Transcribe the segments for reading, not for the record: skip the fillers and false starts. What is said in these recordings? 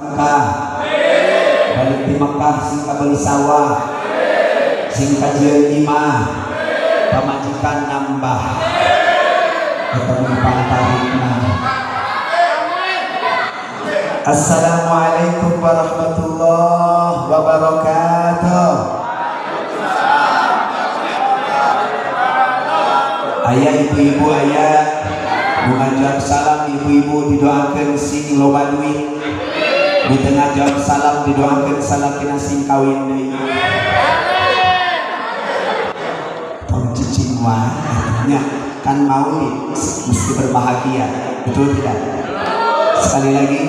Mekah, balik di Mekah sing kabeli sawah, sing kajieun imah, pamajikan nambah, ketemu pantarikna. Assalamualaikum warahmatullahi wabarakatuh. Ayah, ibu-ibu, ayah nu ngajawab salam, ibu-ibu didoakan sing loba duit. Di tengah jawab salam didoakan salakina sing kawin deui. Tong cicing wae nya, kan maulid mesti berbahagia, betul tidak? Sekali lagi,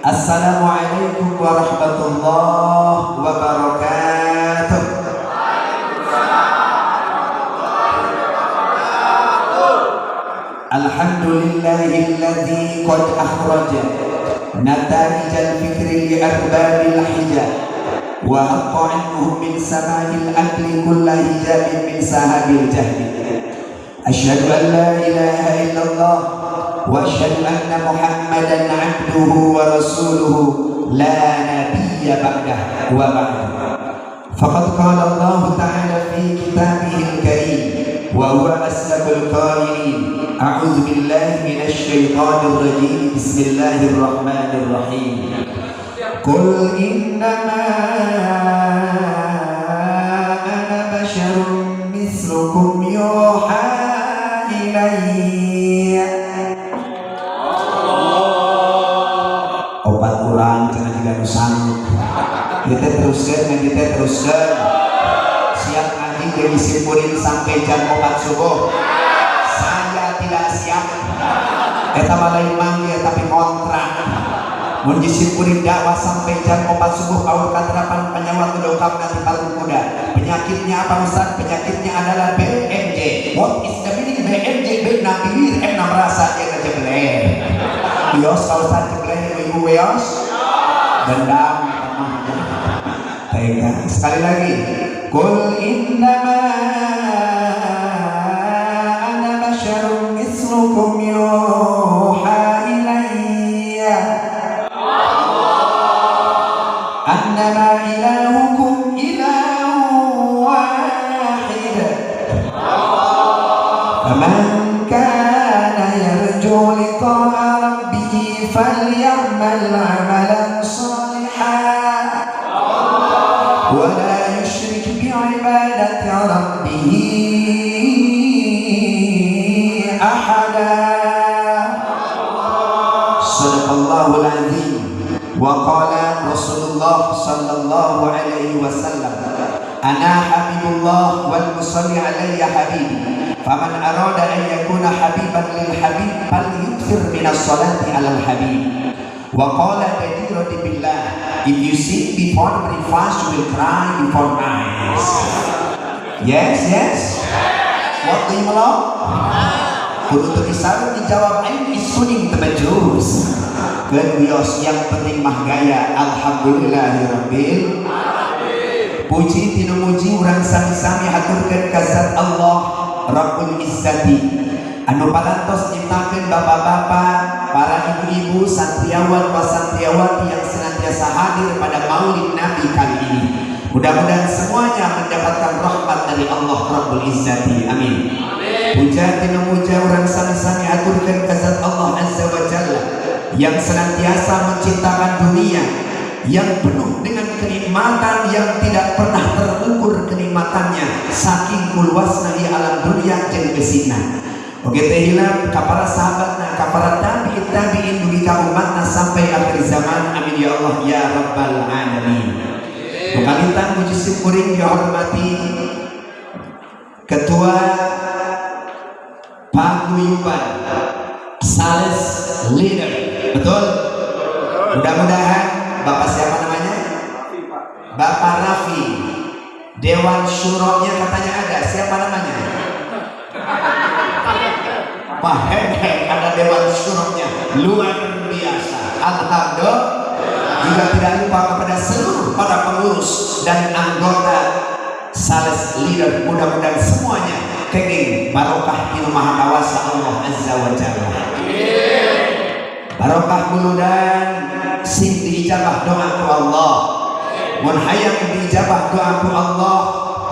assalamualaikum warahmatullahi wabarakatuh. Alhamdulillahilladzi qad akhraja نتائج الفكر لأرباب الحجة وأبقى عنهم من سماء الأكل كل حجاب من سحاب الجهل. أشهد أن لا إله إلا الله وأشهد أن محمدا عبده ورسوله لا نبي بعده وبعد. فقد قال الله تعالى في كتابه الكريم وهو أصدق القائلين: أعوذ بالله من الشيطان الرجيم، بسم الله الرحمن الرحيم. قل إنما أنا بشر مثلكم يوحى إلي. Opat urang cenah jiga nu sanggup. Kita teruskeun ngaji teh, teruskeun. Siap ngaji jadi simpurin sampai jam 4 subuh? Saya tidak siap. Eta mah lain manggil tapi kontrak. Mun disimpurin dakwah sampai jam 4 subuh, paur katerapan penyawa dongkap nanti paru kuda. Penyakitnya apa, Ustaz? Penyakitnya adalah BMJ. What is the meaning BMJ? B na bibir, M na merasa dia ngejebleh. Bios kalau Ustaz jebleh, ibu wios dendam. Tega. Sekali lagi, Qul innama ana basyarum mislukum yuha ilayya annama ilahukum ilahun wahid, faman kana yarju liqa'a rabbih falyamal 'amalan salihan wa la yusyrik bi'ibadati rabbih ahada. Sadaqallahul azim. Wa qala Rasulullah sallallahu alaihi wasallam, ana habibullah wal musalli alayya habibi, faman arada an yakuna habiban lil habib falyukthir minas salati alal habib. Wa qala Daddy billah, if you sing before breakfast, you will cry before night. Yes, yes. What do you know? Kudu teu disarung dijawab aing isuning teu becus. Keun wios, yang penting mah gaya. Alhamdulillahirabbil alamin. Puji tinumuji urang sami-sami haturkeun ka zat Allah Rabbul Izzati anu parantos nyiptakeun bapak-bapak, para ibu-ibu, santriawan, santriawati yang senantiasa hadir pada Maulid Nabi kali ini. Mudah-mudahan semuanya mendapatkan rahmat dari Allah Rabbul Izzati. Amin. Puja tinumuja urang sami-sami haturkeun ka zat Allah Azza wa Jalla yang senantiasa menciptakan dunia yang penuh dengan kenikmatan yang tidak pernah terukur kenikmatannya, saking luasna di alam dunia jeung geusina. Oke teh hilap ka para sahabatna, ka para tabi'in tabi'in, dugi ka umatna sampai akhir zaman. Amin ya Allah ya rabbal alamin. Kalitan puji syukuring dihormati Ketua Paguyuban Sales Leader, betul? Mudah-mudahan Bapak siapa namanya? Bapak Raffi. Dewan Syuronya katanya ada, siapa namanya? Pak Hehe, ada Dewan Syuronya, luar biasa. Alhamdulillah. Juga tidak lupa kepada seluruh para pengurus dan anggota Sales Leader, mudah-mudahan semuanya kenging barokah di Maha Kawasa Allah Azza wa Jalla. Barokah muludan sing diijabah doa ku Allah. Mun hayang diijabah doa ku Allah,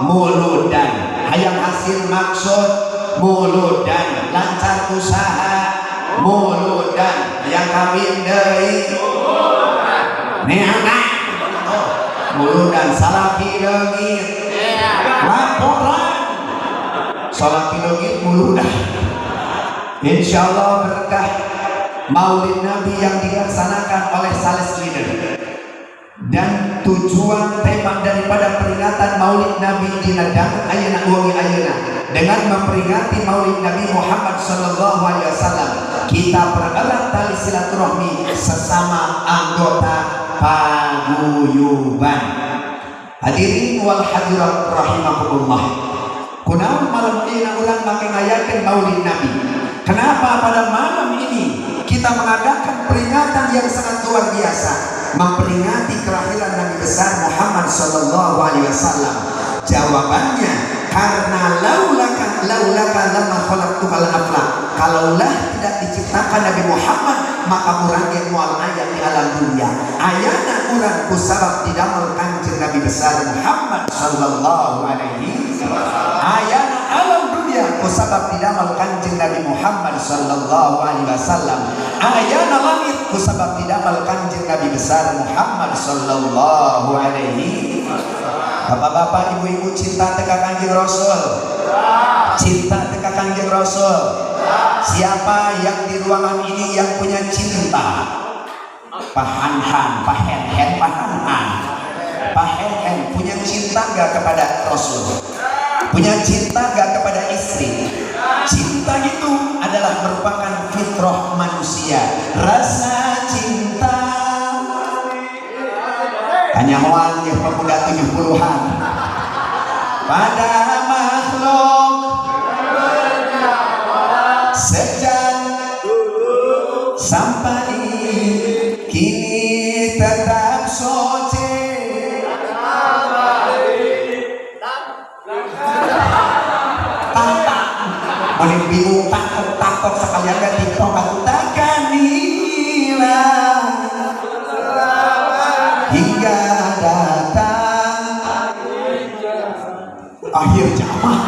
muludan. Hayang hasil maksud, muludan. Lancar usaha, muludan. Hayang kawin deui, neangan muludan. Salaki leungit, laporan salaki leungit, muludan. Insyaallah berkah Maulid Nabi yang dilaksanakan oleh Sales Leader dan tujuan tema daripada peringatan Maulid Nabi dina dangu ayeuna, wengi ayeuna, dengan memperingati Maulid Nabi Muhammad sallallahu alaihi wasallam, kita pererat tali silaturahmi sesama anggota paguyuban. Hadirin wal hadirat rahimakumullah, kunaon malam ini urang make ngayakeun Maulid Nabi? Kenapa pada malam ini kita mengadakan peringatan yang sangat luar biasa, memperingati kelahiran Nabi besar Muhammad sallallahu alaihi wasallam? Jawabannya karena laulaka laulaka lama khalaqtukal aflak. Kalaulah tidak diciptakan Nabi Muhammad, maka urang ge moal aya di alam dunia. Ayana urang kusabab didamel Kanjeng Nabi besar Muhammad sallallahu alaihi. Ayana alam dunia kusabab didamel Kanjeng Nabi Muhammad sallallahu alaihi wasallam. Ayana langit kusabab didamel Kanjeng Nabi besar Muhammad sallallahu alaihi. Bapak-bapak, ibu-ibu, cinta teu ka Kanjeng Rasul? Cinta teu ka Kanjeng Rasul? Siapa yang di ruangan ini yang punya cinta? Pahanhan, pahenhen, pahanhan, pahenhen, punya cinta gak kepada Rasul? Punya cinta gak kepada istri? Cinta itu adalah merupakan fitrah manusia. Rasa cinta kanyahoan ya pemuda 70-an pada makhluk sejak sampai kini tetap suci. Tata Mending bingung takok takok sekalian gak TikTok aku takkan hilang hingga datang akhir zaman.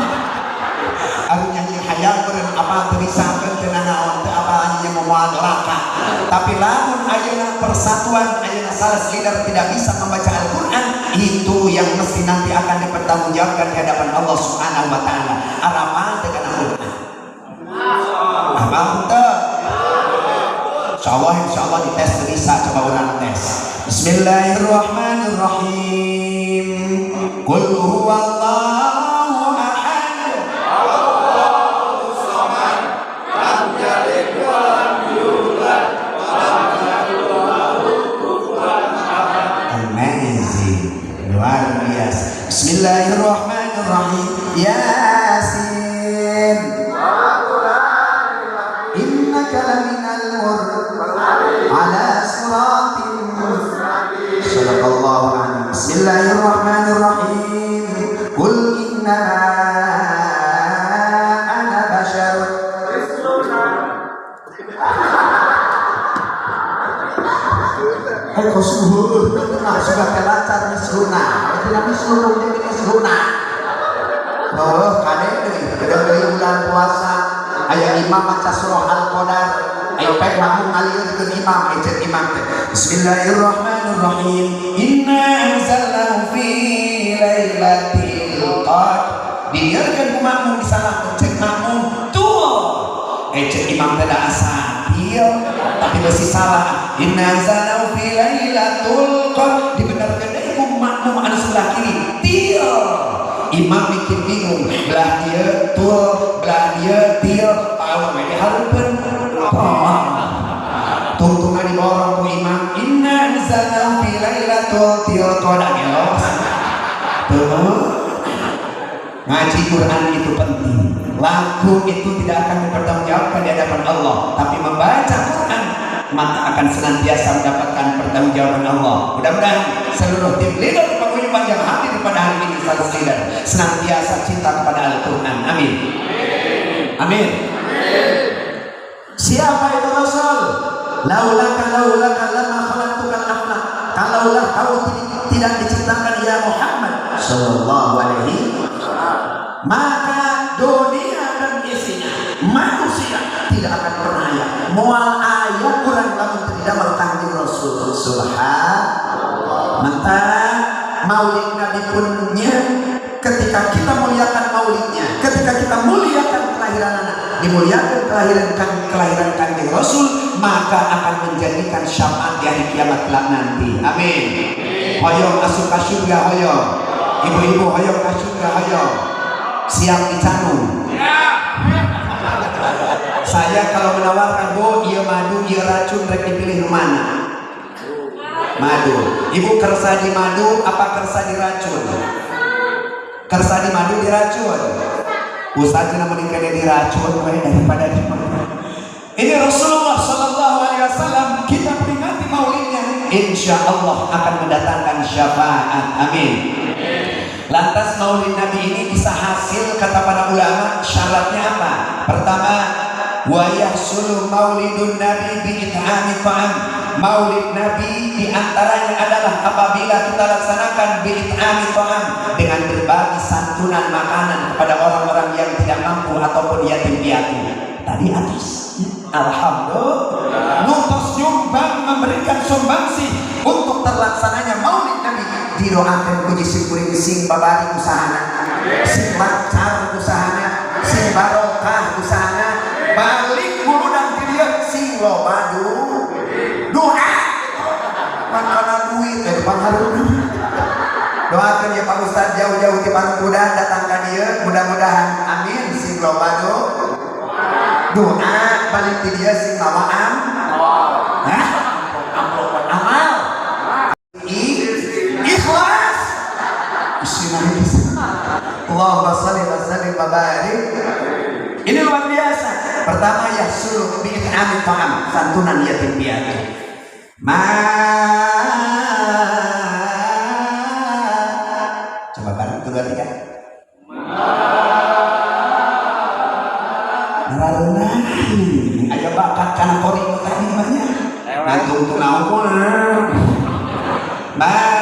Aku nyanyi hayang beureun apa teu misalkeun teu nanaon teu apa nya moal doraka. Tapi lamun ayeuna persatuan, ayeuna sales leader tidak bisa membaca Al-Qur'an, itu yang mesti nanti akan dipertanggungjawabkan di hadapan Allah Subhanahu wa taala. Arapal teu kana Quran? Apal teu? Insyaallah, insyaallah dites teu bisa. Coba urang tes. Bismillahirrahmanirrahim. Qul huwallahu ahad. Allahu samad, lam yalid wa lam yulad wa lam yakul lahu kufuwan ahad. Amazing, luar biasa. Bismillahirrahmanirrahim. Yasin. Innaka laminal mursalin ala siratin mustaqim. Shadaqallahu alazim. Bismillahirrahmanirrahim. Qul innama ana basyarun. Misluna. Hai kosuhur, nah sudah kelancar misluna. Tidak misluna, jadi misluna. Oh, kade deui, gedeng deui bulan puasa. Aya imam maca surah Al-Qadar. Ayo pek makmum ngalieurkeun imam, aya ceuk imam teh. Bismillahirrahmanirrahim. Inna anzalnahu fi lailatul qadar. Diliurkeun ku makmum, disalahkeun, ceuk makmum, tuh. Eh, ceuk imam teh da asa til, tapi masih salah. Inna anzalnahu fi lailatul qadar. Dibenarkeun deui ku makmum anu sebelah kiri. Til. Imam bikin bingung, belah dia tul, belah dia til, paur we dihareupeun. Tungtungna diborong ku imam. Inna anzalnahu fi lailatul til qadar gelos. Tuh. Ngaji Quran itu penting. Lagu itu tidak akan dipertanggungjawabkan di hadapan Allah, tapi membaca Quran maka akan senantiasa mendapatkan pertanggungjawaban Allah. Mudah-mudahan seluruh tim leader paguyuban yang hadir pada hari ini, sales leader, senantiasa cinta kepada Al-Quran. Amin. Amin. Siapa itu Rasul? Laulaka laulaka lama khalaqtukal aflak. Kalaulah kau tidak diciptakan ya Muhammad sallallahu alaihi, maka dunia dan isinya manusia tidak akan pernah aya. Moal aya urang lamun teu didamel Kangjeng Rasul. Subhan. Maka Maulid Nabi punnya, ketika kita muliakan maulidnya, ketika kita muliakan kelahiran anak, dimuliakan kelahiran Kanjeng Rasul, maka akan menjadikan syafaat di hari kiamat kelak nanti. Amin. Hoyong asup ka surga hoyong. Ibu-ibu hoyong ka surga hoyong. Siap dicanu. Saya kalau menawarkan, "Bu, ieu madu, ieu racun, rek dipilih mana?" Madu. Ibu kersa di madu apa kersa di racun? Kersa di madu diracun. Ustaz cenah mending kene diracun we daripada di madu. Ini Rasulullah Shallallahu Alaihi Wasallam kita peringati maulidnya, insya Allah akan mendatangkan syafaat. Amin. Lantas maulid Nabi ini bisa hasil, kata para ulama, syaratnya apa? Pertama, wa yahsulu maulidun nabi bi it'ami ta'am. Maulid Nabi diantaranya adalah apabila kita laksanakan bi it'ami ta'am, dengan berbagi santunan makanan kepada orang-orang yang tidak mampu ataupun yatim piatu. Tadi atas. Alhamdulillah. Nu tos nyumbang, memberikan sumbangsi untuk terlaksananya maulid Nabi, didoakan ku simkuring sing babari usahana, sing lancar usahana, sing barokah usahana, balik muludan ti dieu sing loba doa makana duit dari pangharuna. Doakan ya Pak Ustad, jauh-jauh di Parungkuda datang ka dieu, mudah-mudahan, amin, sing loba doa, balik ti dieu sing mawa am. Hah? Amplop amal. Ikhlas. Allahumma salli wa sallim wa barik. Ini luar biasa. Pertama, yahsulu bi it'ami ta'am, santunan yatim piatu. Ma coba bareng, dua tiga. Narareunah aya bakat kana kori tadi mah nya. Ngantung tuh naon. Ma